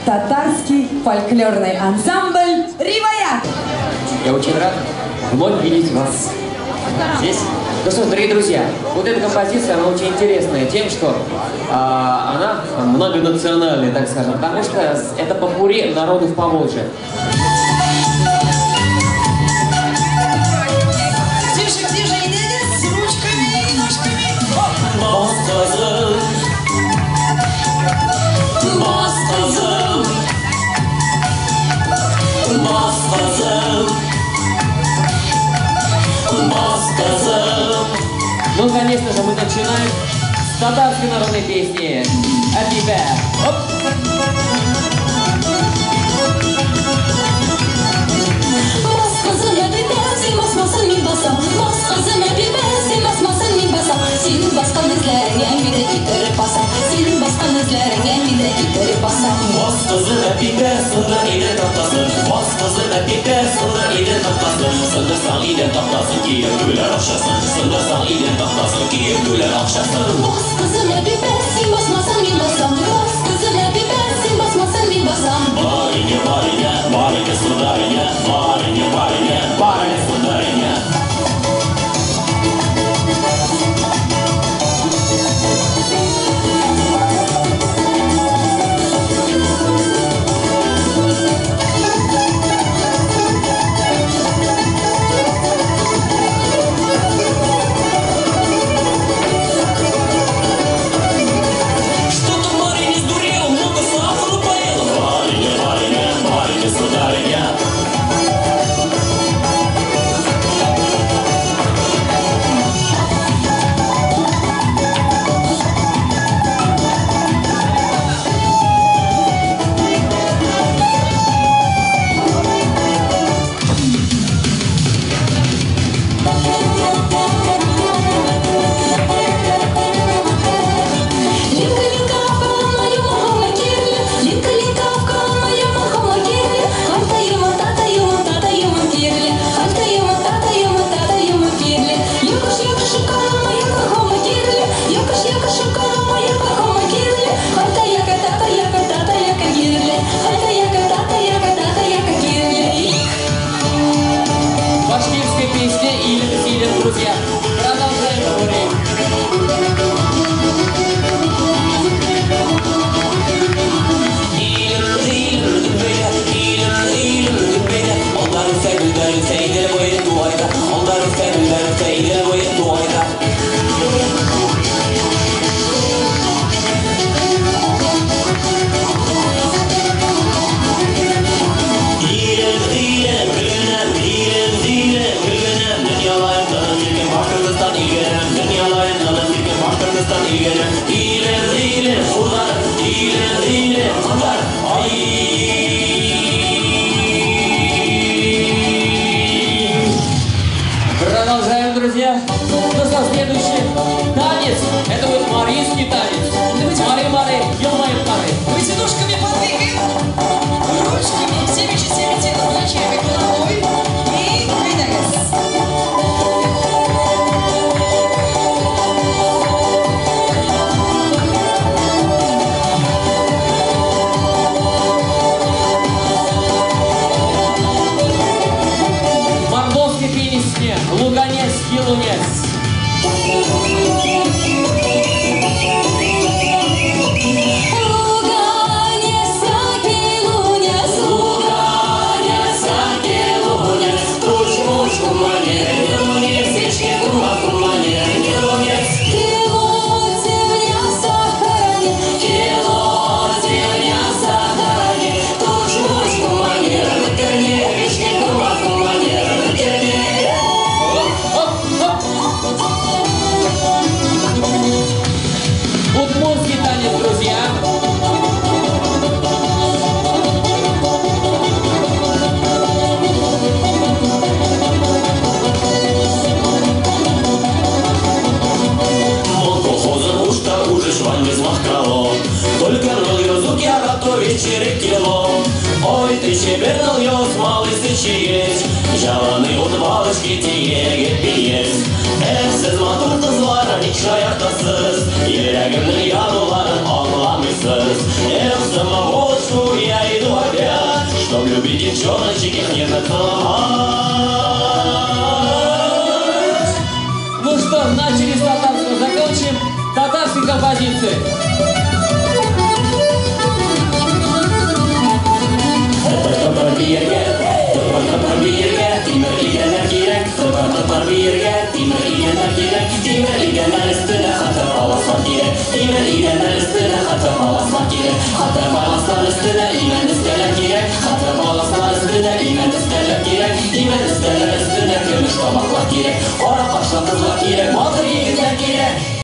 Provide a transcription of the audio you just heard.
Татарский фольклорный ансамбль «Риваят». Я очень рад вновь видеть вас здесь. Ну что, дорогие друзья, вот эта композиция, она очень интересная тем, что она многонациональная, так скажем, потому что это попурри народов Поволжья. Тише, тише, идите с ручками и ножками. Ну, конечно же, мы начинаем с татарской народной песни «Әпипә». Оп! Друзья, продолжаем говорить. Продолжаем, друзья. Ну что, следующий танец. Это будет марийский танец. Мари-мари, ё-моё-мари. Давайте ножками подвигаем, ручками, всеми частями тела, плечами, головой и двигаемся. Луганец и лунец. Удмуртский танец, друзья. Ой, ты щебернул ёс, малый сычи есть, жаланы от балышки тиеге пиес. Эсіз матур кызлар, ник шаяртасыз, йөрәгемнең януларын аңламыйсыз. Эх, самоволочку я Любить девчоночек их нежно целовать. Ну что, начали с татарского, закончим татарской композицией. Тыпыр-тыпыр биергә, тыпыр-тыпыр биергә, тимер идәннәр кирәк. Тыпыр-тыпыр биергә, тимер идәннәр кирәк. Тимер идәннәр өстенә хәтәр паласлар кирәк. Тимер идәннәр өстенә хәтәр паласлар кирәк. Хәтәр паласлар өстенә имән өстәлләр кирәк. Хәтәр паласлар өстенә имән өстәлләр кирәк. Имән өстәлләр өстенә көмеш табаклар кирәк. Кара кашлы кызлар кирәк, батыр егетләр кирәк.